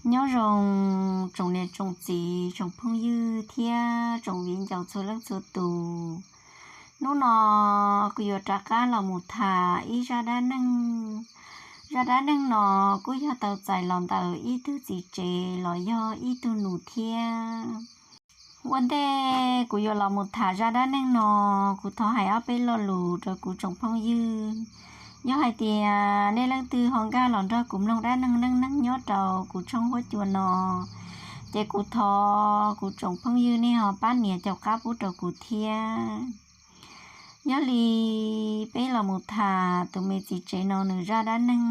Nyob zoo tsoom niam tsoom txiv, tsoom phooj ywg thiab tsoom viv ncaus txhua leej txhua tus. Hnub no kuv yuav rov qab los mus tham ib zaj dab neeg. Zaj dab neeg no kuj yog tau txais los ntawm ib tug txiv tsev los yog ib tug nus thiab. Ua ntej kuv yuav los mus tham zaj dab neeg no, kuv thov hais ob peb lo lus rau kuv tsoom phooj ywg. Yog hais tias nej leej twg ho nkag los nrog kuv mloog dab neeg neej neeg nyob rau kuv tshooj huab cua no, ces kuv thov kuv tsoom phooj ywg nej ho pab nias caum qab pub rau kuv thiab. Yog li peb los mus tham tus me txiv tsev no nws zaj dab neeg,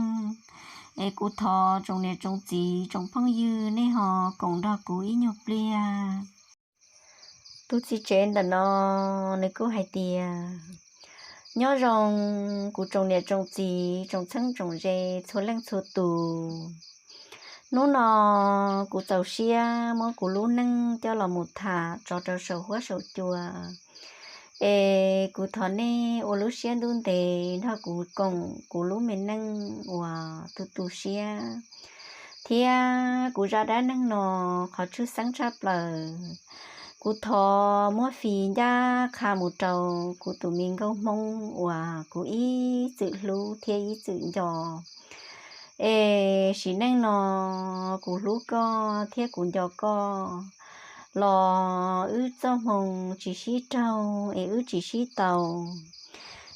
es kuv thov tsoom niam tsoom txiv tsoom phooj ywg nej ho koom nrog kuv ib nyuag pliag. Tus txiv tsev ntawm no nws kuj hais tias, nyob zoo kuv tsoom niam tsoom txiv tsoom txheeb tsoom ze txhua leej txhua tus. Hnub no kuv txaus siab muab kuv lub neej coj los mus tham tso rau saum huab saum cua. Es kuv thov nej ua lub siab ntuj ntev nrog kuv koom kuv lub me neej uas tu tu siab. Thiab kuv zaj dab neeg no qhov tshwj xeeb tshaj plaws, kuv thov muab fi ncaj qha mus rau kuv tus me nkauj Hmoob uas kuv ib txwm hlub thiab ib txwm nco. Es sim neej no kuv hlub koj thiab kuv nco koj los wb txoj hmoo tsis sib raug es wb tsis sib tau.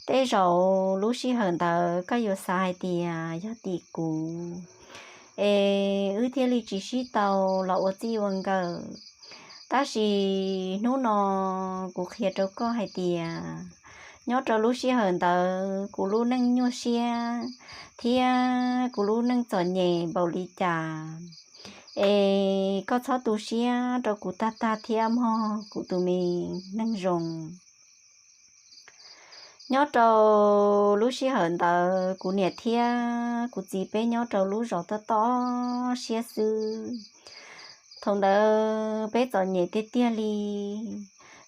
Tej zaum lub sij hawm ntawd koj yuav xav hais tias yog tim kuv es wb thiaj li tsis sib tau los ua txij ua nkawm. Tab sis hnub no kuv qhia rau koj hais tias nyob rau lub sij hawm ntawd kuv lub neej nyuaj siab thiab kuv lub neej txom nyem npaum li cas, es koj txhob tu siab rau kuv tag tag thiab mog kuv tus me neeg zoo. Nyob rau lub sij hawm ntawd kuv niam thiab kuv txiv peb nyob rau lub zos tob tob siab xwb. Thaum ntawd peb txom nyem tiag tiag li.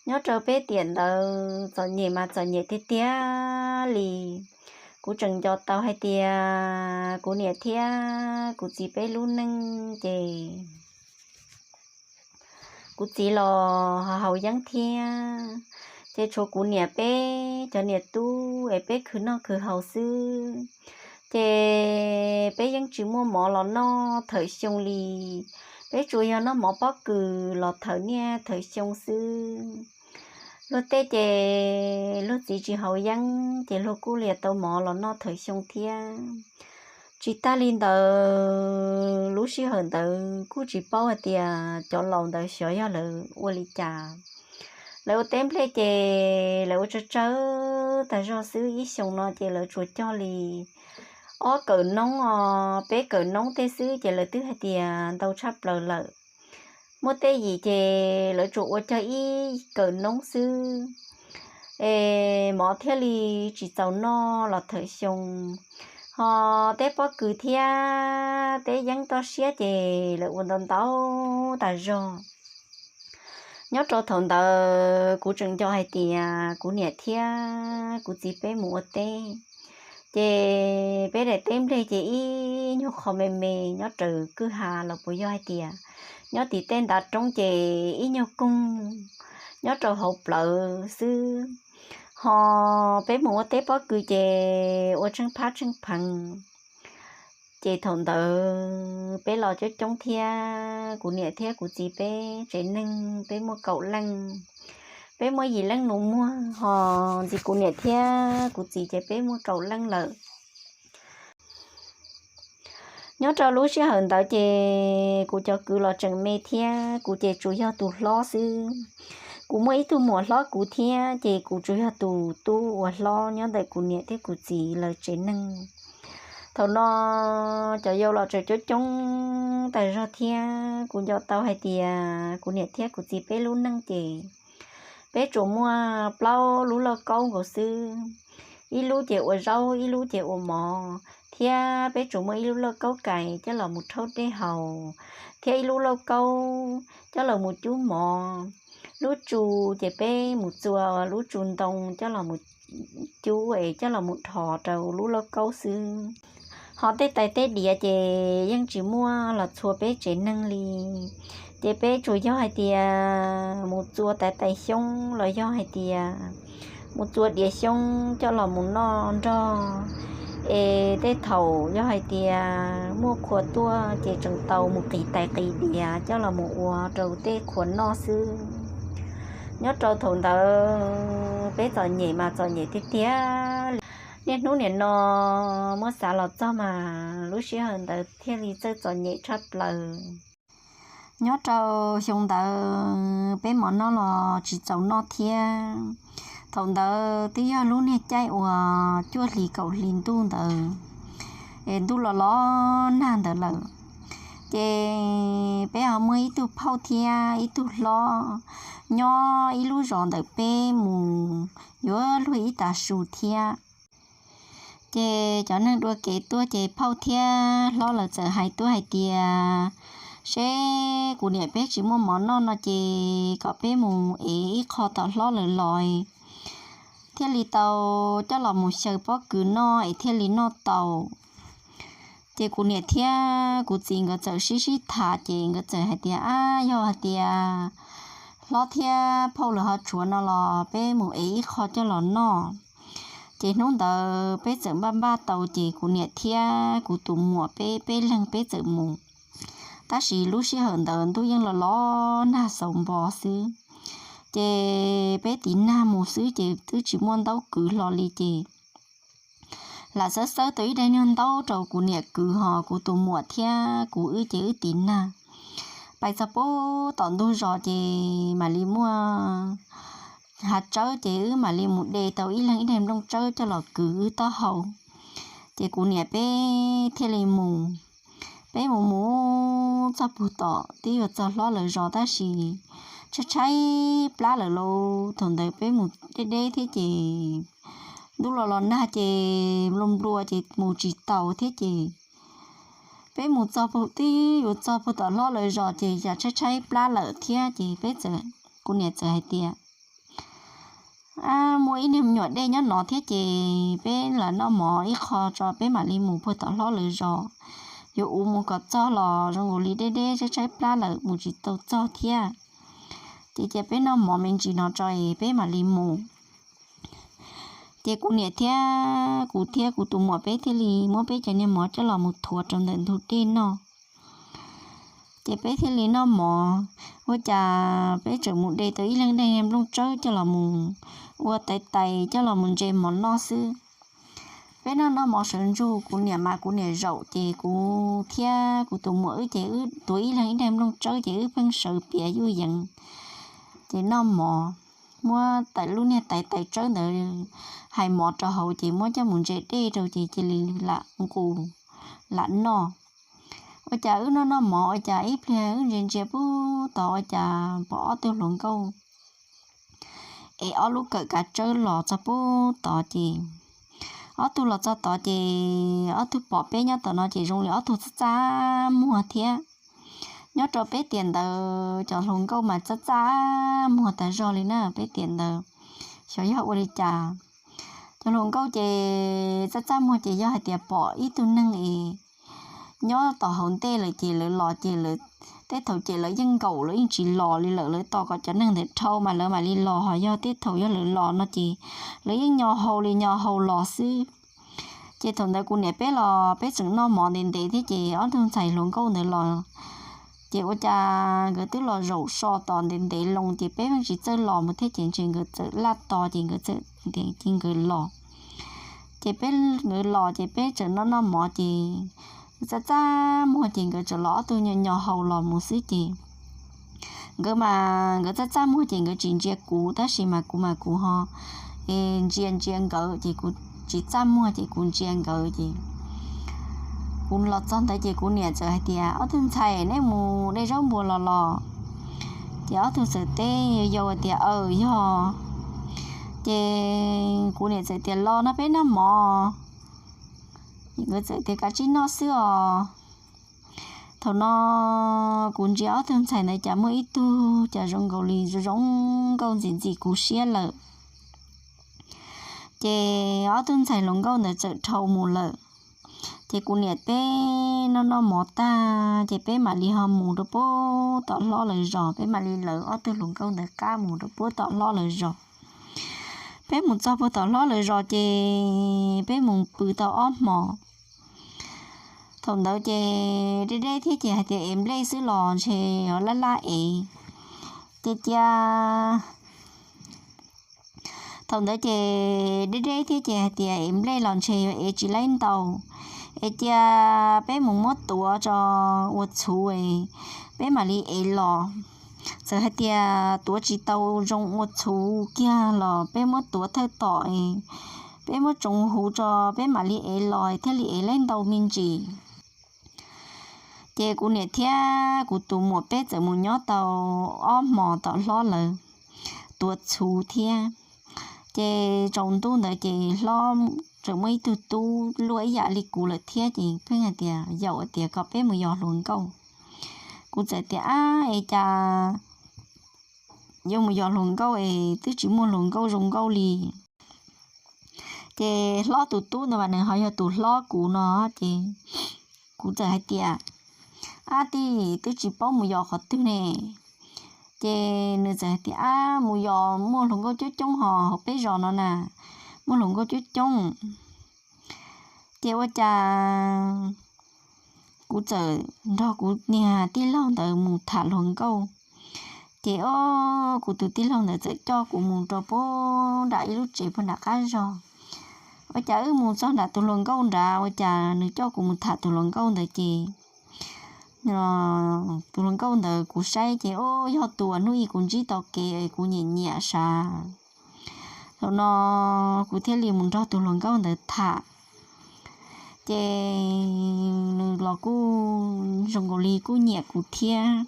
Nyob rau peb tiam ntawd txom nyem mas txom nyem tiag tiag li. Kuv tseem nco tau hais tias kuv niam thiab kuv txiv peb lub neej ces kuv txiv los haus yeeb thiab, ces tshuav kuv niam peb cov niam tub es peb khwv noj khwv haus xwb. Ces peb yeej tsis muaj mov los noj thawm xyoo li, peb tsuas yog noj mov pob kws los thawm niaj thawm xyoo xwb. Luag tej ces luag txiv tsis haus yeeb ces luag kuj liam tau mov los noj thawm xyoo thiab. Tsis tag li ntawd, lub sij hawm ntawd kuj tsis paub hais tias cov laus ntawd xyov yog lawv ua li cas. Lawv ua teb nplej ces lawv ua tsawg tsawg tag zog xwb, ib xyoo no ces lawv tsuas cog li ob kawm noob os, peb kawm noob tej xwb ces lawv twb hais tias ntau tshaj plaws lawm. Muaj tej yim ces lawv tsuas ua cog ib kawm noob xwb, es mov thiaj li tsis txaus noj los thawm xyoo. Ho teb pob kws thiab teb yeeb toj siab ces lawv ua ntau ntau tas zog. Nyob rau thaum ntawd kuv tseem nco hais tias kuv niam thiab kuv txiv peb mus ua teb, ces peb daim teb nplej ces ib nyuag qho me me nyob raws kwj ha los puas yog hais tias nyob tim tej ntav roob ces ib nyuag koog nyob rau hauv plawv xwb. Ho peb mus ua teb pob kws ces ua tsheej phab tsheej pheev. Ces thaum ntawd peb los coob coob thiab, kuv niam thiab kuv txiv peb tsev neeg peb muaj kaum leej. Peb muaj yim leej nus muag, ho ntxiv kuv niam thiab kuv txiv ces peb muaj kaum leej lawm. Nyob rau lub sij hawm ntawd ces kuv cov kwv los tseem me thiab, kuv ces tsuas yog tus hlob xwb. Kuv muaj ib tug muam hlob kuv thiab, ces kuv tsuas yog tus tub uas hlob nyob ntawm kuv niam thiab kuv txiv lawv tsev neeg. Thaum no cov yau los tseem coob coob tas zog thiab, kuv nco tau hais tias kuv niam thiab kuv txiv peb lub neej ces peb tsuas muaj plaub lub lauj kaub nkaus xwb. Ib lub ces ua zaub, ib lub ces ua mov, thiab peb tsuas muaj ib lub lauj kaub kais coj los mus rhaub dej haus, thiab ib lub lauj kaub coj los mus cub mov. Lub tsu ces peb mus txua lub tsu ntoo coj los mus cub es coj los mus dhos rau lub lauj kaub xwb. Ho tej tais tej diav ces yeej tsis muaj los txhua peb tsev neeg li. Ces peb tsuas yog hais tias mus txua tais tais xyoob los yog hais tias mus txua diav xyoob coj los mus noj nrog. Es tej thaum yog hais tias muaj qhua tuaj ces tseem tau mus qiv tais qiv diav coj los mus ua rau tej qhua noj xwb. Nyob rau thaum ntawd peb txom nyem mas txom nyem tiag tiag li. Niaj hnub nim no muab xav los txog mas lub sij hawm ntawd thiaj li txawj txom nyem tshaj plaws. Nyob rau xyoo ntawd peb mov noj los tsis txaus noj thiab. Thaum ntawd twb yog lub niag caij uas cuaj hlis kaum hlis ntuj ntawd, es ntuj los los nag ntawd lawm. Ces peb ho muaj ib tug phauj thiab ib tug hlob nyob ib lub zos ntawm peb mus yuav luag ib tav su thiab. Ces cov neeg dua kev tuaj ces phauj thiab hlob lawv txawm hais tuaj hais tias, seb kuv niam peb tsis muaj mov noj no ces kom peb mus ev ib qho tom hlob lawv los, thiaj li tau coj los mus xyaw pob kws noj es thiaj li noj tau. Ces kuv niam thiab kuv txiv nkawd txawm sib sib tham ces nkawd txawm hais tias, ab, yog hais tias hlob thiab phauj lawv ho tshuav no los peb mus ev ib qho coj los noj. Ces hnub ntawd peb txawm npaj npaj tau ces kuv niam thiab kuv tus muam peb peb leeg peb txawm mus. Tab sis lub sij hawm ntawd ntuj yeej los los nag xauv npo xwb. Ces peb tiv nag mus xwb ces twb tsis muaj ntaub kwv hlo li ces lam xawb xawb tau ib daim nyuag ntaub rau kuv niam kwv ho kuv tus muam thiab kuv wb ces wb tiv nag. Pais txog pub tom ntug zos ces mam li muaj hav tsawb ces wb mam li mus de tau ib leeg ib daim nplooj tsawb coj los kwv wb taub hau. Ces kuv niam peb thiaj li mus. Peb mus mus txog pug tom twb yuav txog hlob lawv zos tab sis tshaib tshaib plab lawm lauj. Thaum ntawd peb mus deb deb thiab ces ntuj los los nag ces nplua nplua ces mus tsis taus thiab ces peb mus txog pug twb yuav txog pug tom hlob lawv zos ces cas tshaib tshaib plab lawm thiab ces peb txawm, kuv niam txawm hais tias, ab, muaj ib niag me nyuam dej nyob no thiab ces peb lam noj mov ib qho tso peb mam li mus pug tom hlob lawv zos. Yuav ua mus kom txog los zoo nkaus li deb deb tshaib tshaib plab lawm mus tsis tau txog thiab. Ces cia peb noj mov me ntsis no tso es peb mam li mus. Ces kuv niam thiab kuv thiab kuv tus muam peb thiaj li muab peb cov niag mov coj los mus thuav rau ntawm ntug dej noj. Ces peb thiaj li noj mov, ua cas peb tseem mus de tau ib leeg daim nplooj tsawb coj los mus ua tais tais coj los mus ntse mov noj xwb. Peb noj noj mov sawv ntsug kuv niam mas kuv niam zaum ces kuv thiab kuv tus muam wb ces wb tuav ib leeg ib daim nplooj tsawb ces wb pheej sawv piav yuj yeev. Ces noj mov, muab tais lub niag tais tais tsawb ntawd hais mov rau hauv ces muab coj mus ntse dej rau ces cia li lam nqus lam noj. Ua cas wb noj noj mov ua cas ib pliag wb ntsia ntsia pub tod ua cas pom ob tug hluas nkauj es ob lub kawm kav tsawb los txog pub tod ces ob tug los txog tod ces ob tug pom peb nyob tom no ces zoo li ob tug txaj txaj muag thiab. Nyob rau peb tiam ntawd cov hluas nkauj mas txaj txaj muag tas zog li na peb tiam ntawd. Xyov yog ua li cas, cov hluas nkauj ces txaj txaj muag ces yog hais tias pom ib tug neeg es nyob tom hauv ntej lawm ces lawv los ces lawv, tej thaum ces lawv yeej nkaum lawv yeej tsis los li lawm, lawv tos kom cov neeg ntawd dhau mas lawv mam li los, ho yog tej thaum yog lawv los no ces lawv yeej nyo hau li nyo hau los xwb. Ces thaum ntawd kuv niam peb los peb tseem noj mov ntev ntev thiab ces ob tug ntxhais hluas nkauj ntawd los, ces ua cas nkawd twb los zaum so tos ntev ntev loo ces peb pheej tsis txawj los mus thiab ces ntshe nkawd txawm laj tos ces nkawd txawm ntev ces nkawd los. Ces peb, nkawd los ces peb tseem noj noj mov ces txaj txaj muag ces nkawd tseem los ob tug nyo nyo hau los mus xwb ces nkawd mas nkawd txaj txaj muag ces nkawd tsis ntsia kuv tab sis mas kuv mas kuv ho es ntsia ntsia nkawd ces kuv tsis txaj muag ces kuv ntsia nkawd ces kuv los txog ntawd ces kuv niam txawm hais tias, ob tug ntxhais, neb mus de zaub npua los los? Ces ob tug txawm teb yau yau tias, aw, yog. Ces kuv niam txawm tias, los no peb noj mov. Nkawd txawm tias, kav tsij noj xwb os. Thaum no kuv ntsia ob tug ntxhais ntawd cas muaj ib tug cas zoo nkaus li zoo nkauj ntxim ntxim kuv siab lawm. Ces ob tug ntxhais hluas nkauj ntawd txawm dhau mus lawm. Ces kuv niam peb noj noj mov tag ces peb mam li ho mus rau puag tom hlob lawv zos, peb mam li lawv ob tug hluas nkauj ntawd qab mus rau puag tom hlob lawv zos. Peb mus txog puag tom hlob lawv zos ces peb mus pw tau ob hmos. Thaum ntawd ces deb deb thiab ces hais tias ev nplej xwb los ntshe yuav laj laj ev. Ces cia thaum ntawd ces deb deb thiab ces hais tias ev nplej los ntshe yuav ev tsis laib ntau, es cia peb mus muab tuav tso ua txhuv, peb mam li ev los. Txawm hais tias tuav tsis tau zoo ua txhuv kiag los peb muab tuav thawj tom, peb muab tsoov huv tso, peb mam li ev los thiaj li ev laib ntau me ntsis. Ces kuv niam thiab kuv tus muam peb txawm mus nyob tau ob hmos tom hlob lawv tuav txhuv thiab. Ces tsaus ntuj ntawd ces hlob tseem muaj ib tug tub luaj ib yam li kuv lawm thiab ces pheej hais tias yaum tias kom peb mus yos hluas nkauj. Kuv txawm tias ab es cas yuav mus yos hluas nkauj es twb tsis muaj hluas nkauj zoo nkauj li. Ces hlob tus tub ntawd mas nws ho yog tus hlob kuv no, ces kuv txawm hais tias ab tij, twb tsis paub mus yos qhov twg ne. Ces nws txawm hais tias ab mus yos, muaj hluas nkauj coob coob hos hauv peb zos no na, muaj hluas nkauj coob coob. Ces ua cas kuv txawm nrog kuv niag tij laug ntawd mus tham hluas nkauj. Ces o, kuv tus tij laug ntawd txawm coj kuv mus rau puag nram ib lub tsev puag nram qab zos. Ua cas wb mus txog nram tus hluas nkauj nrad, ua cas nws coj kuv mus tham tus hluas nkauj ntawd ces tus hluas nkauj ntawd kuv saib ces o, yog tus uas hnub ib kuv ntsib tau kev kuv nyiam nyiam sav. Thaum no kuv thiaj li mus nrog tus hluas nkauj ntawd tham. Ces nws los kuj zoo nkaus li kuj nyiam kuv thiab.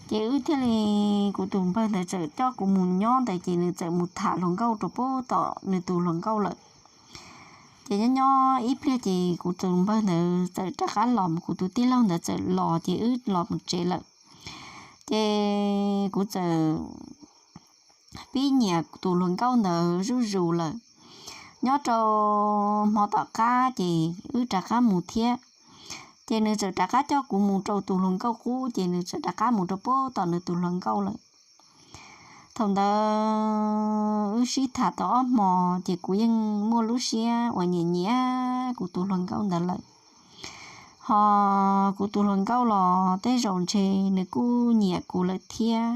Ces wb thiaj li, kuv tus npawg ntawd txawm coj kuv mus nyob ntawd ces nws txawm mus tham hluas nkauj rau puag tom nws tus hluas nkauj lawm. Ces nyob nyob ib pliag ces kuv tus npawg ntawd txawm rov qab los, kuv tus tij laug ntawd txawm los ces wb los mus tsev lawm. Ces kuv txawm pib nyiam tus hluas nkauj ntawd zuj zus lawm. Nyob rau hmo tom qab ces wb rov qab mus thiab. Ces nws txawm rov qab coj kuv mus rau tus hluas nkauj qub, ces nws txawm rov qab mus rau puag tom nws tus hluas nkauj lawm. Thaum ntawd wb sib tham tau ob hmos ces kuv yeej muaj lub siab uas nyiam nyiam kuv tus hluas nkauj ntawd lawm. Ho kuv tus hluas nkauj los tej zaum ntshe nws kuj nyiam kuv lawm thiab.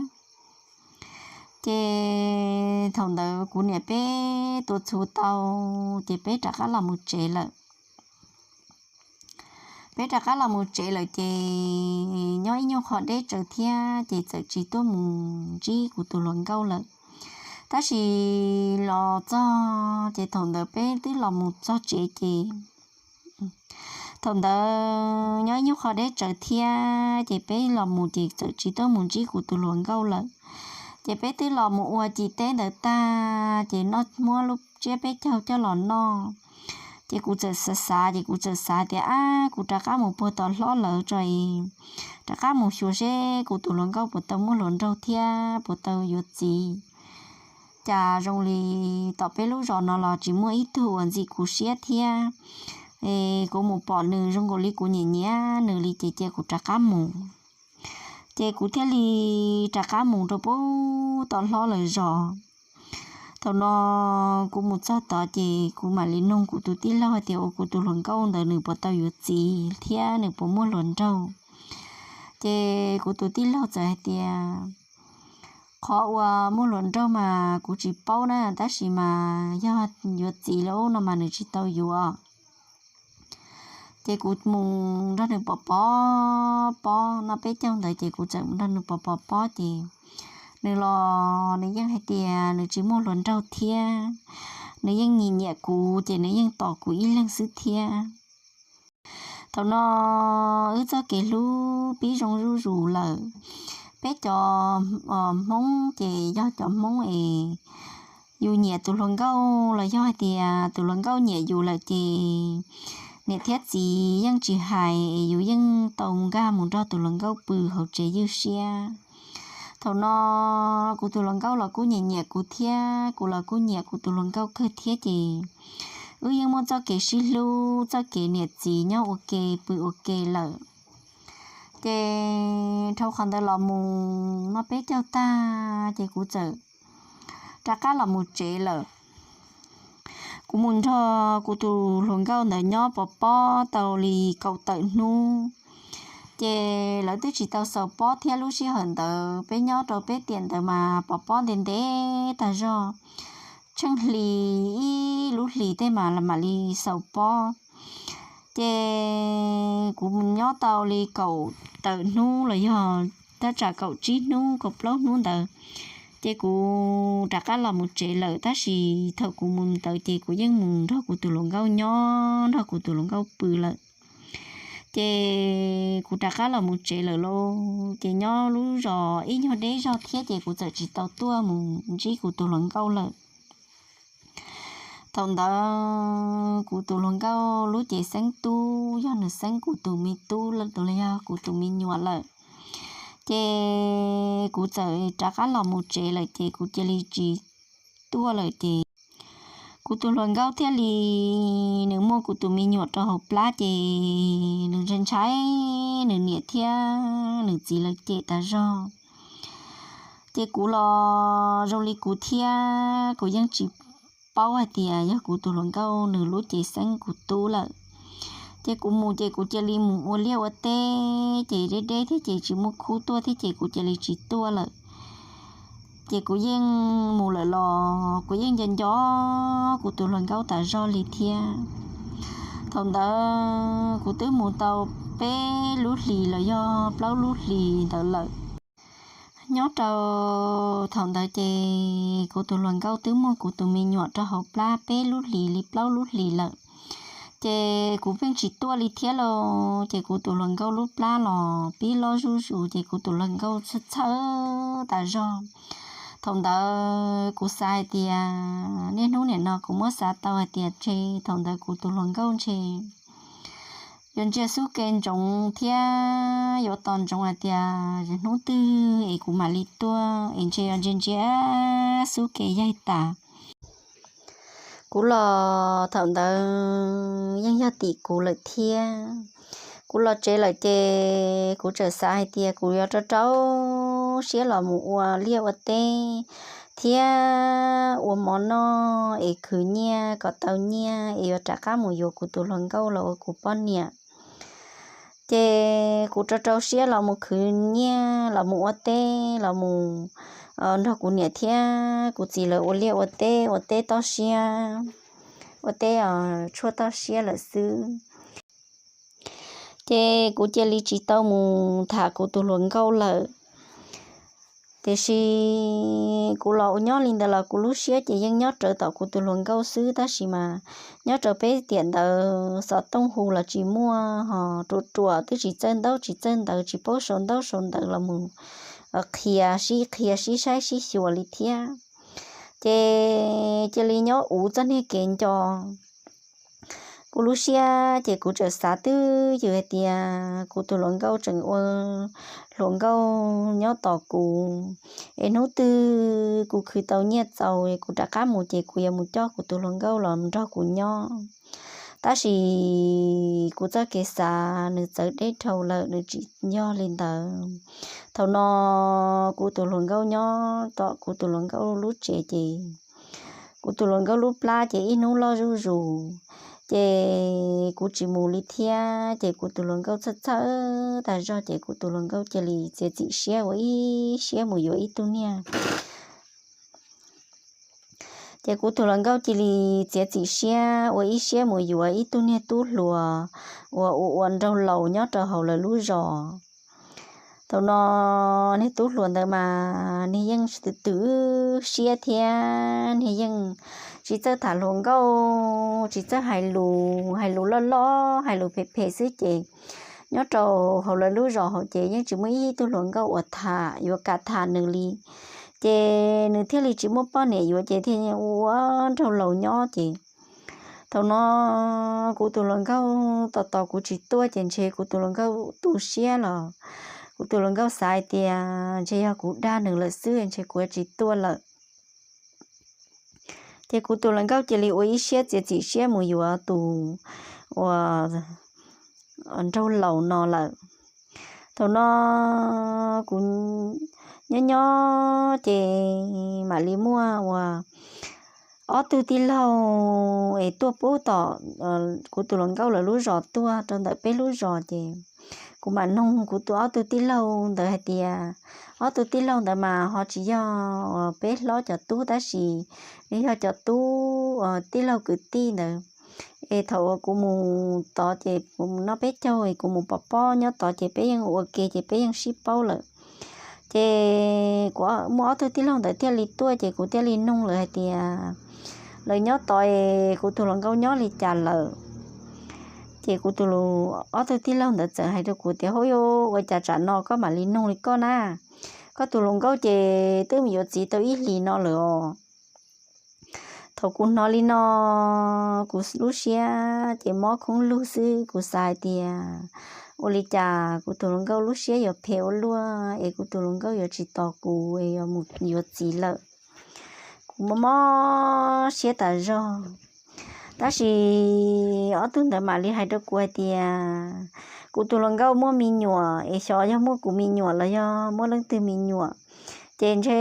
Ces thaum ntawd kuv niam peb tuav txhuv tau, ces peb rov qab los mus tsev lawm. Peb rov qab los mus tsev lawm ces nyob ib nyuag qho deb tsawv thiab ces txawm tsis tuaj mus ntsib kuv tus hluas nkauj lawm. Tab sis los txog ces thaum ntawd peb twb los mus txog tsev ces thaum ntawd nyob ib nyuag qho deb tsawv thiab ces peb los mus ces txawm tsis tuaj mus ntsib kuv tus hluas nkauj lawm. Ces peb twb los mus ua ci teb ntawd tag ces noj muab lub tsiab peb caug coj los noj. Ces kuv txawm xav xav ces kuv txawm xav tias ab, kuv rov qab mus puag tom hlob lawv tso, rov qab mus xyuas seb kuv tus hluas nkauj puas tau muaj hluas nraug thiab puas tau yuav txiv. Cas zoo li tom peb lub zos no los tsis muaj ib tug uas ntxim kuv siab thiab. Kuv mus pom nws zoo nkaus li kuv nyiam nyiam nws li ces cia kuv rov qab mus. Ces kuv thiaj li rov qab mus rau puag tom hlob lawv zos. Thaum no kuv mus txog tod ces kuv mam li nug kuv tus tij laug hais tias ua kuv tus hluas nkauj ntawd nws puas tau yuav txiv thiab nws puas muaj hluas nraug. Ces kuv tus tij laug txawm hais tias qhov uas muaj hluas nraug mas kuv tsis paub na, tab sis mas yog yuav txiv lawm no mas nws tsis tau yuav. Ces kuv mus nrog nws pov pob pob, noj peb caug ntawd ces kuv txawm mus nrog nws pov pov pob ces nws los nws yeej hais tias nws tsis muaj hluas nraug thiab, nws yeej nyiam nyiam kuv ces nws yeej tos kuv ib leeg xwb thiab. Thaum no wb txoj kev hlub pib zoo zuj zus lawm. Peb cov Hmoob ces yog cov Hmoob es yus nyiam tus hluas nkauj los yog hais tias tus hluas nkauj nyiam yus lawm ces niam thiab txiv yeej tsis hais, yus yeej tau nkag mus nrog tus hluas nkauj pw hauv tsev ywj siab. Thaum no kuv tus hluas nkauj los kuj nyiam nyiam kuv thiab, kuv los kuj nyiam kuv tus hluas nkauj kawg thiab ces wb yeej muaj txoj kev sib hlub, txoj kev niam txiv nyob ua ke pw ua ke lawm. Ces dhau qhov ntawd los mus noj peb caug tag ces kuv txawm rov qab los mus tsev lawm. Kuv mus nrog kuv tus hluas nkauj ntawd nyob pov pob tau li kaum tawm hnub, ces lawv twb tsis tau xaus pob thiab. Lub sij hawm ntawd peb nyob rau peb tiam ntawd mas pov pob ntev ntev tag zog, tsheej hli ib lub hlis tej mas mam li xaus pob. Ces kuv mus nyob tau li kaum tawm hnub los yog thaj tsam kaum tsib hnub kaum plaub hnub ntawd, ces kuv rov qab los mus tsev lawm. Tab sis thaum kuv mus ntawd ces kuv yeej mus nrog kuv tus hluas nkauj nyob, nrog kuv tus hluas nkauj pw lawm. Ces kuv rov qab los mus tsev lawm lauj. Ces nyob lub zos ib nyuag deb zog thiab ces kuv txawm tsis tau tuaj mus ntsib kuv tus hluas nkauj lawm. Thaum ntawd kuv tus hluas nkauj lub cev xeeb tub, yog nws xeeb kuv tus me tub los yog kuv tus me nyuam lawm. Ces kuv txawm rov qab los mus tsev lawm ces kuv cia li tsis tuaj lawm ces kuv tus hluas nkauj thiaj li, nws muaj kuv tus me nyuam rau hauv plab ces nws ntshai ntshai, nws niam thiab nws txiv lawv cem tas zog. Ces kuv los zoo li kuv thiab, kuv yeej tsis paub hais tias yog kuv tus hluas nkauj nws lub cev xeeb kuv tub lawm. Ces kuv mus ces kuv cia li mus ua liaj ua teb ces deb deb thiab ces tsis muaj khub tuaj thiab ces kuv cia li tsis tuaj lawm. Ces kuv yeej mus lawm los kuv yeej nco nco kuv tus hluas nkauj tas zog li thiab. Thaum ntawd kuv twb mus tau peb lub hlis los yog plaub lub hlis ntawd lawm. Nyob rau thaum ntawd ces kuv tus hluas nkauj twb muaj kuv tus me nyuam rau hauv plab peb lub hlis li plaub lub hlis lawm. Ces kuv pheej tsis tuaj li thiab lauj. Ces kuv tus hluas nkauj lub plab los pib loj zuj zus ces kuv tus hluas nkauj txhawj txhawj tas zog. Thaum ntawd kuv xav hais tias niaj hnub nim no kuv muab xav tau hais tias ntshe thaum ntawd kuv tus hluas nkauj ntshe yuav ntsia xub ke ntsoov thiab yuav tos ntsoov hais tias hnub twg es kuv mam li tuaj es ntshe yuav ntsia ntsia xub ke yaig tas. Kuv los thaum ntawd yeej yog tim kuv lawm thiab. Kuv los tsev lawm ces kuv txawm xav hais tias kuv yuav rau rau siab los mus ua liaj ua teb thiab ua mov noj es khwv nyiaj kom tau nyiaj es yuav rov qab mus yuav kuv tus hluas nkauj los ua kuv poj niam. Ces kuv rau rau siab los mus khwv nyiaj los mus ua teb los mus nrog kuv niam thiab kuv txiv lawv ua liaj ua teb, ua teb toj siab, ua teb tshuaj toj siab lawm xwb. Ces kuv cia li tsis tau mus tham kuv tus hluas nkauj lawm. Tiam sis kuv los ua nyob li ntawd los kuv lub siab ces yeej nyob rawv tom kuv tus hluas nkauj xwb, tab sis mas nyob rau peb tiam ntawd xov tooj hu los tsis muaj, ho ruam ruam twb tsis txawj ntaub tsis txawj ntawv, tsis paub sau ntaub sau ntawv los mus qhia sib qhia sib saib sib xyuas li thiab. Ces cia li nyob uv txoj niag kev nco. Kuv lub siab ces kuv txawm xav twj ywm hais tias kuv tus hluas nkauj tseem ua hluas nkauj nyob tos kuv, es hnub twg kuv khwv tau nyiaj txaus kuv rov qab mus ces kuv yuav mus coj kuv tus hluas nkauj los nrog kuv nyob. Tab sis kuv txoj kev xav nws txawv deb dhau lawm, nws tsis yog li ntawd. Thaum no kuv tus hluas nkauj nyob tom kuv tus hluas nkauj lub tsev ces kuv tus hluas nkauj lub plab ces ib hnub loj zuj zus, ces kuv tsis mus li thiab. Ces kuv tus hluas nkauj txhawj txhawj tag zog ces kuv tus hluas nkauj cia li txiav txim siab ua ib siab mus yuav ib tug niag Ces kuv tus hluas nkauj cia li txiav txim siab ua ib siab mus yuav ib tug niag tub hluas uas ua ua nraug laus nyob rau hauv lawv lub zos. Thaum no niag tub hluas ntawd mas niag yeej tws tws siab thiab niag yeej tsis txawj tham hluas nkauj, tsis txawj hais lus, hais lus loj loj, hais lus phem phem xwb ces nyob rau hauv lawv lub zos hauv ces yeej tsis muaj ib tug hluas nkauj uas tham yuav kam tham nws li. Ces nws thiaj li tsis muaj poj niam yuav ces thiaj ua nraug laus nyob ces thaum no kuv tus hluas nkauj tos tos kuv tsis tuaj ces ntshe kuv tus hluas nkauj tu siab los kuv tus hluas nkauj xav hais tias ntshe yog kuv dag nws lawm xwb ntshe kuv tsis tuaj lawm. Ces kuv tus hluas nkauj cia li ua ib siab txiav txim siab mus yuav tus uas nraug laus no lawm. Thaum no kuv nyob nyob ces mam li muaj uas ob tug tij laug es tuaj pub tom kuv tus hluas nkauj lawv lub zos tuaj rau ntawm peb lub zos ces kuv mam noog kuv tus ob tug tij laug ntawd hais tias, ob tug tij laug ntawd mas ho tsis yog uas peb hlob cov tub tab sis yog cov tub uas tij laug kwv tij ntawd. Es thaum uas kuv mus tod ces kuv mus noj peb caug es kuv mus pov pob nyob tod ces peb yeej ua ke ces peb yeej sib paub lawm. Ces kuv muaj ob tug tij laug ntawd thiaj li tuaj ces kuv thiaj li noog lawv hais tias, lawv nyob tod es kuv tus hluas nkauj nyob li cas lawm. Ces kuv tus ob tug tij laug ntawd txawm hais rau kuv tias, hauj yauj, ua cas tsam no koj mam li noog li koj na? Koj tus hluas nkauj ces twb mus yuav txiv tau ib hlis no lawm os. Thaum kuv hnov li no, kuv lub siab ces mob khoob lug xwb. Kuv xav hais tias, ua li cas kuv tus hluas nkauj lub siab yuav phem ua luaj es kuv tus hluas nkauj yuav tsis tos kuv es yuav mus yuav txiv lawm. Kuv mob mob siab tas zog. Tab sis ob tug ntawd mam li hais rau kuv hais tias, kuv tus hluas nkauj muaj me nyuam es xyov yog muaj kuv me nyuam los yog muaj leej twg me nyuam. Ces ntshe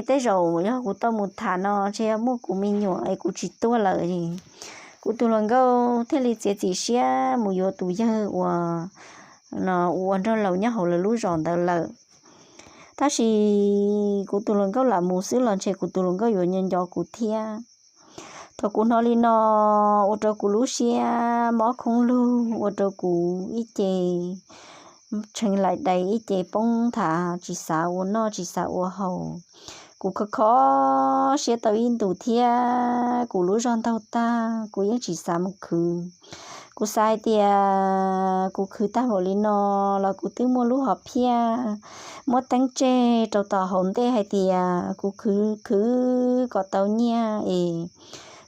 tej zaum yog kuv tau mus tham no ntshe yog muaj kuv me nyuam es kuv tsis tuaj lawm. Kuv tus hluas nkauj thiaj li txiav txim siab mus yuav tus yawg uas ua nraug laus nyob hauv lawv lub zos ntawd lawm. Tab sis kuv tus hluas nkauj lam mus xwb los ntshe kuv tus hluas nkauj yuav nco nco kuv thiab. Thaum kuv hnov li no, ua rau kuv lub siab mob khoob lug, ua rau kuv ib ce tshee laim dais, ib ce poob nthav, tsis xav ua noj tsis xav ua haus. Kuv kho kho siab tau ib ntus thiab kuv lub zog ntaug tag, kuv yeej tsis xav mus khwv. Kuv xav hais tias kuv khwv tag npaum li no los kuv twb muaj lub hom phiaj muab teeb tseg rau tom hauv ntej hais tias kuv khwv khwv kom tau nyiaj es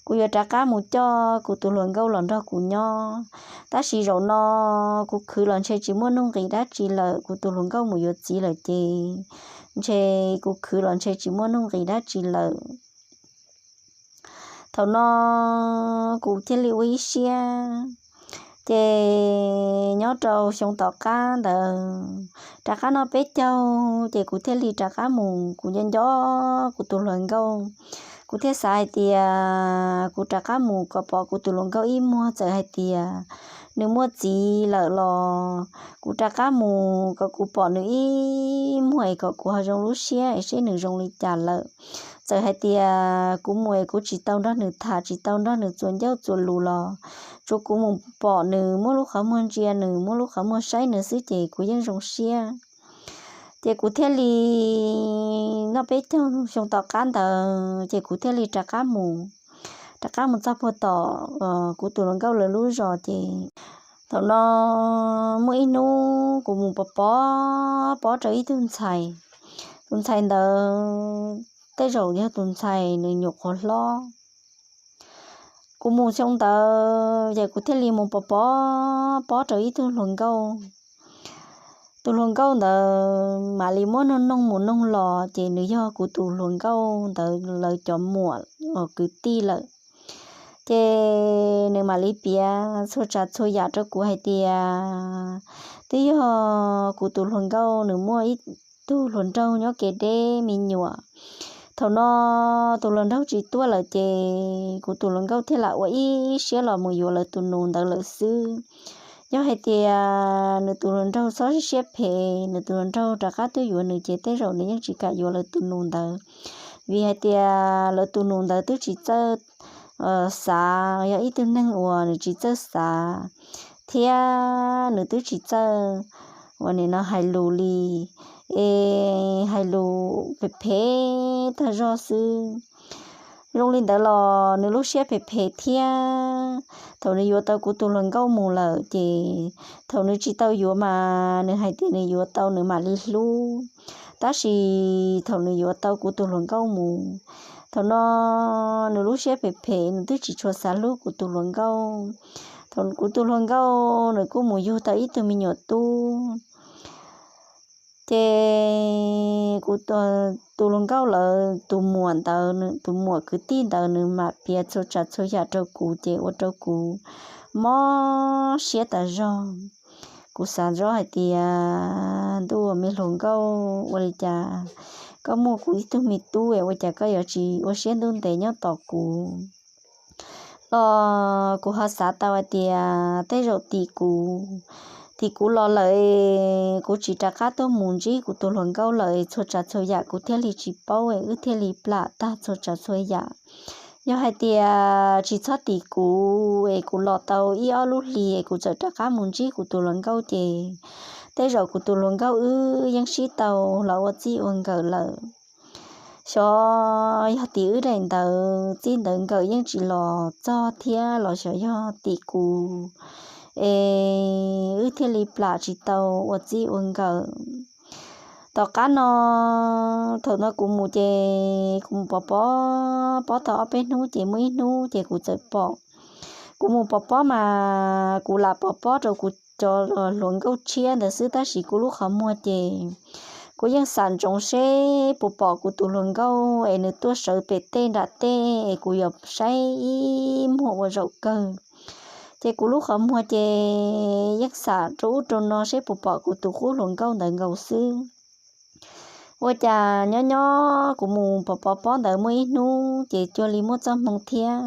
kuv yuav rov qab mus coj kuv tus hluas nkauj los nrog kuv nyob. Tab sis zaum no kuv khwv los ntshe tsis muaj nuj nqis dab tsi lawm, kuv tus hluas nkauj mus yuav txiv lawm ces ntshe kuv khwv los ntshe tsis muaj nuj nqis dab tsi lawm. Thaum no kuv thiaj li ua ib siab, ces nyob rau xyoo tom qab ntawd rov qab noj peb caug ces kuv thiaj li rov qab mus, kuv nco nco kuv tus hluas nkauj. Kuv thiaj xav hais tias kuv rov qab mus kom pom kuv tus hluas nkauj ib muag, txawm hais tias nws muaj txiv lawm los kuv rov qab mus kom kuv pom nws ib muag es kom kuv ho zoo lub siab es seb nws zoo li cas lawm. Txawm hais tias kuv mus es kuv tsis tau nrog nws tham, tsis tau nrog nws txuas ncauj txuas lus los tsuav kuv mus pom nws, muab lub qhov muag ntsia nws, muab lub qhov muag saib nws xwb ces kuv yeej zoo siab. Ces kuv thiaj li noj peb caug xyoo tom qab ntawd ces kuv thiaj li rov qab mus, rov qab mus txog puag tom kuv tus hluas nkauj lawv lub zos ces thaum no muaj ib hnub kuv mus pov pob, pob rau ib tug ntxhais. Tus ntxhais ntawd tej zaum yog tus ntxhais nws nyuam qhuav hlob. Kuv mus xyoo ntawd ces kuv thiaj li mus pov pob, pob rau ib tug hluas nkauj. Tus hluas nkauj ntawd mam li muab noog noog mus noog los ces nws yog kuv tus hluas nkauj ntawd lawv cov muam uas kwv tij lawm. Ces nws mam li piav txhua tsav txhua yam rau kuv hais tias twb yog kuv tus hluas nkauj nws muaj ib tug hluas nraug nyob kev deb me nyuam. Thaum no tus hluas nraug tsis tuaj lawm ces kuv tus hluas nkauj thiaj lam ua ib siab los mus yuav lawv tus nus ntawd lawm xwb. Yog hais tias nws tus hluas nraug txhob siab phem, nws tus hluas nraug rov qab tuaj yuav nws ces tej zaum nws yeej tsis kam yuav lawv tus nus ntawd, vim hais tias lawv tus nus ntawd twb tsis txawj xav, yog ib tug neeg uas nws tsis txawj xav thiab nws twb tsis txawj uas nim no hais lus li, es hais lus phem phem tag zog xwb. Zoo li ntawd los nws lub siab phem phem thiab. Thaum nws yuav tau kuv tus hluas nkauj mus lawm ces thaum nws tsis tau yuav mas nws hais tias nws yuav tau nws mam li hlub, tab sis thaum nws yuav tau kuv tus hluas nkauj mus, thaum no nws lub siab phem phem, nws twb tsis tshua xav hlub kuv tus hluas nkauj. Thaum kuv tus hluas nkauj nws kuj mus yug tau ib tug me nyuam tub, ces kuv tus hluas nkauj lawv tus muam ntawd, tus muam kwv tij ntawd nws mam piav txhua tsav txhua yam rau kuv ces ua rau kuv mob siab tas zog. Kuv xav zoj hais tias ntuj, me hluas nkauj, ua li cas koj muaj kuv ib tug me tub es ua cas koj yuav tsis ua siab ntuj ntev nyob tos kuv los kuv ho xav tau hais tias tej zaum tim kuv, tim kuv los lawm es kuv tsis rov qab tuaj mus ntsib kuv tus hluas nkauj lawm es txhua tsav txhua yam kuv thiaj li tsis paub es wb thiaj li plam tag txhua tsav txhua yam. Yog hais tias tsis txhob tim kuv es kuv los tau ib ob lub hlis es kuv txawm rov qab mus ntsib kuv tus hluas nkauj ces tej zaum kuv tus hluas nkauj wb yeej sib tau los ua txij ua nkawm lawm. Xyov yog tim wb daim ntawv txij ntawv nkawm yeej tsis los txog thiab los xyov yog tim kuv es wb thiaj li plam tsis tau ua txij ua nkawm. Tom qab no, thaum no kuv mus ces kuv mus pov pob, pob tau ob peb hnub ces muaj ib hnub ces kuv txawm pom. Kuv mus pov pob mas kuv lam pov pob rau kuv cov hluas nkauj tshiab ntawd xwb tab sis kuv lub qhov muag ces kuv yeej xam ntsoov seb puas pom kuv tus hluas nkauj es nws tuaj sawv pem tej nram tej es kuv yuav saib ib muag ua zaum kawg. Ces kuv lub qhov muag ces yeej xam rau ub rau no seb puas pom kuv tus qub hluas nkauj ntawd nkaus xwb. Ua cas nyob nyob kuv mus pov pov pob ntawd muaj ib hnub ces cuag li muaj txoj hmoo thiab.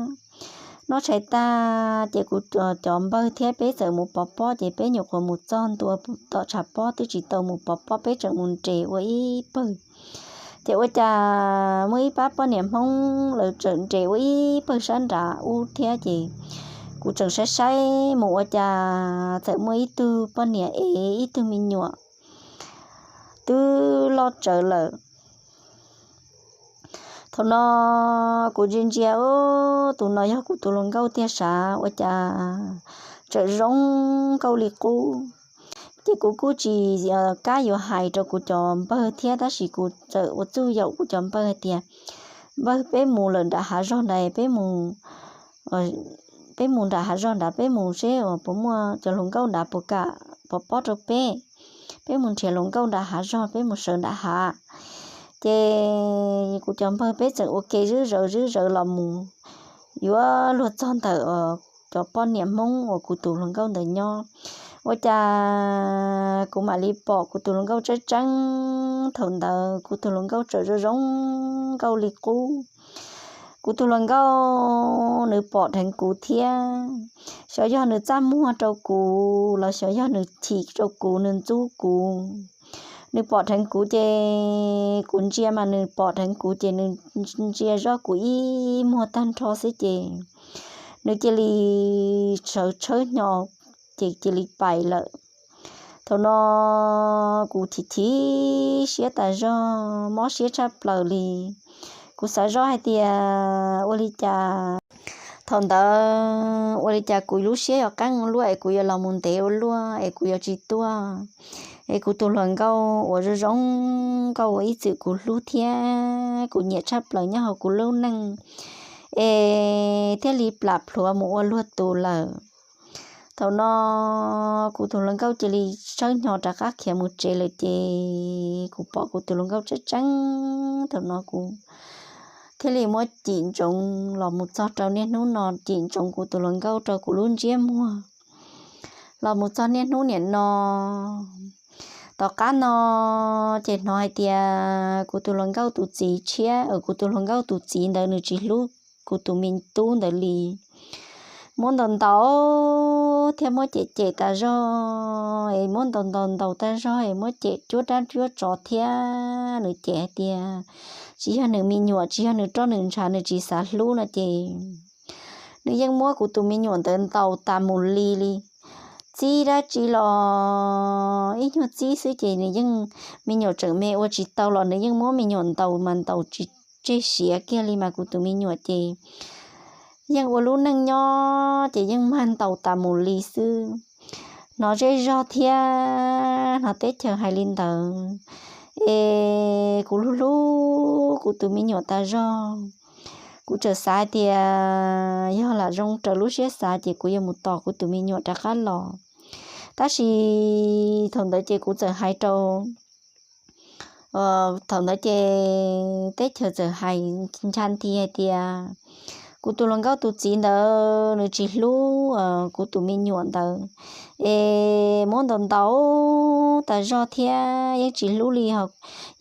Noj tshais tag ces kuv cov npawg thiab peb txawm mus pov pob ces peb nyuam qhuav mus txog ntua tom tshav pob twb tsis tau mus pov pob peb tseem mus nres ua ib pawg. Ces ua cas muaj ib pab poj niam Hmoob lawv tseem nres ua ib pawg sab nrad ub thiab ces kuv tseem saib saib mus ua cas txawm muaj ib tug poj niam ev ib tug me nyuam twb loj tsawv lawm. Thaum no kuv ntsia ntsia, tus no yog kuv tus hluas nkauj tiag sav, ua cas tseem zoo nkauj li qub. Ces kuv kuj tsis kam yuav hais rau kuv cov npawg thiab tab sis kuv txawm ua txuj yaum kuv cov npawg hais tias, npawg, peb mus lawm nram hav zog nrad, peb mus nram hav zog nrad peb mus seb puas muaj cov hluas nkauj nrad puas kam pov pob rau peb. Peb mus nrhiav hluas nkauj nram hav zog, peb mus sawv nram hav. Ces kuv cov npawg peb txawm ua ke zeb zawv zeb zawv los mus yuav luag txog ntawm cov poj niam Hmoob uas kuv tus hluas nkauj ntawd nyob. Ua cas kuv mam li pom kuv tus hluas nkauj tseeb tseeb. Thaum ntawd kuv tus hluas nkauj tseem zoo zoo nkauj li qub. Kuv tus hluas nkauj nws pom dheev kuv thiab. Xyov yog nws txaj muag rau kuv los xyov yog nws chim rau kuv, nws ntxub kuv. Nws pom dheev kuv ces kuv ntsia mas nws pom dheev kuv ces nws ntsia zoj kuv ib muag tag nrho xwb ces nws cia li sawv tshawb hnyo ces cia li pais lawm. Thaum no kuv chim chim siab tas zog, mob siab tshaj plaws li. Kuv xav zoj hais tias ua li cas, thaum ntawd ua li cas kuv lub siab yuav qeeb ua luaj es kuv yuav los mus ntev ua luaj es kuv yuav tsis tuaj es kuv tus hluas nkauj uas zoo zoo nkauj uas ib txwm kuv hlub thiab kuv nyiam tshaj plaws nyob hauv kuv lub neej es thiaj li plam plhuav mus ua luag tus lawm. Thaum no kuv tus hluas nkauj cia li tshawb hnyo rov qab khiav mus tsev lawm ces kuv pom kuv tus hluas nkauj tseeb tseeb. Thaum no kuv thiaj li muab cim ntsoov los mus txog rau niaj hnub no, cim ntsoov kuv tus hluas nkauj rau kuv lub ntsiab muag los mus txog niaj hnub niam no. Tom qab no ces hnov hais tias kuv tus hluas nkauj tus txiv tshiab, kuv tus hluas nkauj tus txiv ntawd nws tsis hlub kuv tus me tub ntawd li. Muab ntaus ntaus thiab muab cem cem tas zog es muab ntaus ntaus ntaus tas zog es muab cem cuab dab cuab tsov thiab. Nws cem hais tias tsis yog nws me nyuam, tsis yog nws roj nws ntshav, nws tsis xav hlub no ces nws yeej muab kuv tus me nyuam ntawd ntaus tas mus li li. Txib dab tsi los ib nyuag txib xwb ces nws yeej, me nyuam tseem me ua tsis tau los nws yeej muab me nyuam ntaus mas ntaus tsis tseg siav kiag li mas kuv tus me nyuam ces yeej ua lub neej nyob ces yeej mag ntaus tas mus li xwb. Hnov zej zog thiab hnov teb chaws hais li ntawd es kuv hlub hlub kuv tus me nyuam tas zog. Kuv txawm xav hais tias yog lam zoo raws lub siab xav ces kuv yuav mus tos kuv tus me nyuam rov qab los. Tab sis thaum ntawd ces kuv txawm hais rau Thaum ntawd ces teb chaws txawm hais ncha nti hais tias kuv tus hluas nkauj tus txiv ntawd nws tsis hlub kuv tus me nyuam ntawd, es muab ntaus ntaus tas zog thiab yeej tsis hlub li,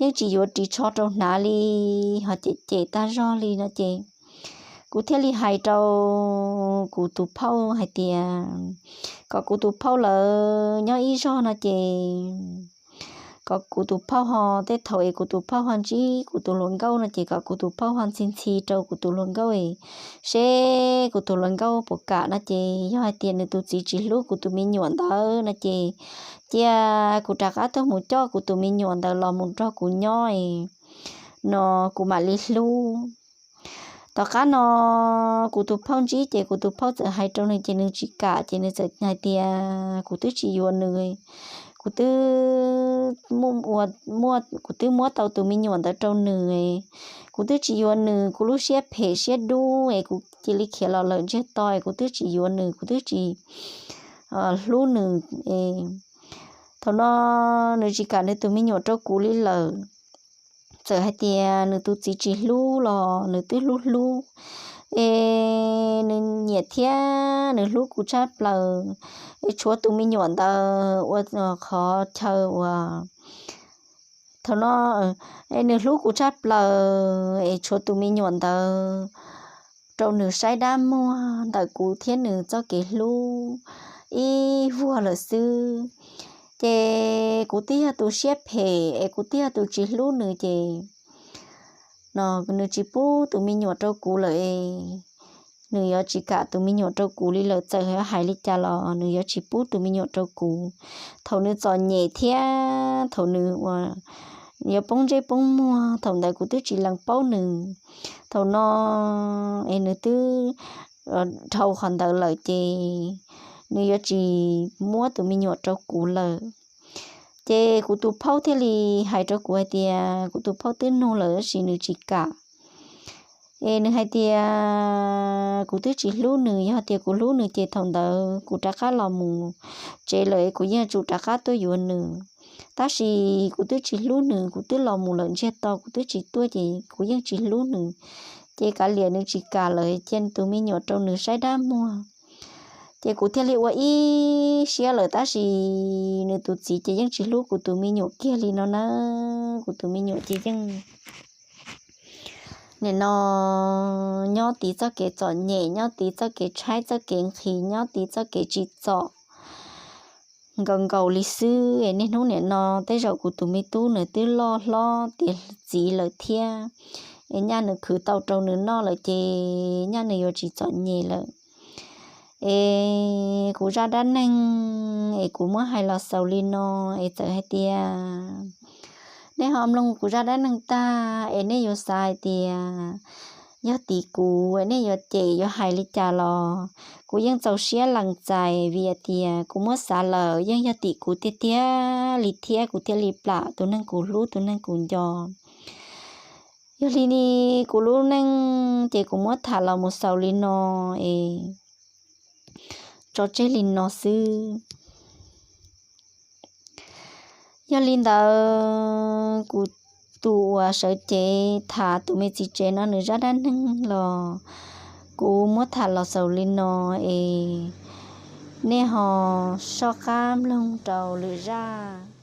yeej tsis yuav ris tsho rau hnav li, ho cem cem tag zog li no ces kuv thiaj li hais rau kuv tus phauj hais tias kom kuv tus phauj lawv nyob ib zog no ces kom kuv tus phauj ho, tej thaum es kuv tus phauj ho ntsib kuv tus hluas nkauj no ces kom kuv tus phauj ho ntxhi ntxhi rau kuv tus hluas nkauj es seb kuv tus hluas nkauj puas kam no ces yog hais tias nws tus txiv tsis hlub kuv tus me nyuam ntawd no ces cia kuv rov qab tuaj mus coj kuv tus me nyuam ntawd los mus nrog kuv nyob no kuv mam li hlub. Tom qab no kuv tus phauj ntsib ces kuv tus phauj txawm hais rau nws ces nws tsis kam ces nws txawm hais tias kuv twb tsis yuav nws, kuv twb muab, kuv twb muab tau tus me nyuam ntawd rau nws, kuv twb tsis yuav nws, kuv lub siab phem siab dub es kuv cia li khiav los lawm ntsiag to es kuv twb tsis yuav nws, kuv twb tsis hlub nws. Thaum no nws tsis kam nws tus me nyuam rau kuv li lawm. Txawm hais tias nws tus txiv tsis hlub los nws twb hlub hlub, es nws nyiam thiab nws hlub kuv tshaj plaws, es tshuav tus me nyuam ntawd ua qhov chaw uas thaum no es nws hlub kuv tshaj plaws es tshuav tus me nyuam ntawd rau nws saib dab muag ntawm kuv thiab nws txoj kev hlub ib vuag lawm xwb. Ces kuv twb yog tus siab phem es kuv twb yog tus tsis hlub nws ces no nws tsis pub tus me nyuam rau kuv lawm es nws yuav tsis kam tus me nyuam rau kuv li lawm, txawm hais li cas los nws yuav tsis pub tus me nyuam rau kuv. Thaum nws txom nyem thiab thaum nws ua yuav poob ntsej poob muag, thaum ntawd kuv twb tsis lees paub nws. Thaum no es nws twb dhau qhov ntawd lawm ces nws yuav tsis muab tus me nyuam rau kuv lawm. Ces kuv tus phauj thiaj li hais rau kuv hais tias kuv tus phauj twb nug lawm tab sis nws tsis kam. Es nws hais tias kuv twb tsis hlub nws, yog tias kuv hlub nws ces thaum ntawd kuv rov qab los mus tsev lawm es kuv yeej tsum rov qab tuaj yuav nws. Tab sis kuv twb tsis hlub nws, kuv twb los mus lawm ntsiag to, kuv twb tsis tuaj ces kuv yeej tsis hlub nws. Ces kav liam nws tsis kam lawm, cia tus me nyuam rau nws saib dab muag. Ces kuv thiaj li ua ib siab lawm tab sis nws tus txiv ces yeej tsis hlub kuv tus me nyuam kiag li no na. Kuv tus me nyuam ces yeej nim no nyob tiv txoj kev txom nyem, nyob tiv txoj kev tshaib txoj kev nqhis, nyob tiv txoj kev tsim txom nkaus nkaus li xwb. Niaj hnub nim no tej zaum kuv tus me tub nws twb loj hlob tiav txiv lawm thiab, es nyaj nws khwv tau rau nws noj lawm ces nyaj nws yuav tsis txom nyem lawm. Es kuv zaj dab neeg es kuv muab hais los xaus li no, es txawm hais tias nej ho mloog kuv zaj dab neeg tag es nej yuav xav hais tias yog tim kuv es nej yuav cem yuav hais li cas los kuv yeej txaus siab lees txais vim hais tias kuv muab xav lawm yeej yog tim kuv tiag tiag li thiab kuv thiaj li plam tus neeg kuv hlub tus neeg kuv nco. Yog li kuv lub neej ces kuv muab tham los mus xaus li no es tso tseg li no xwb. Yog li ntawd kuv tus uas sawv cev tham tus me txiv tsev no nws zaj dab neeg los kuv muab tham los xaus li no es nej ho soj qab mloog rau lwm zaj.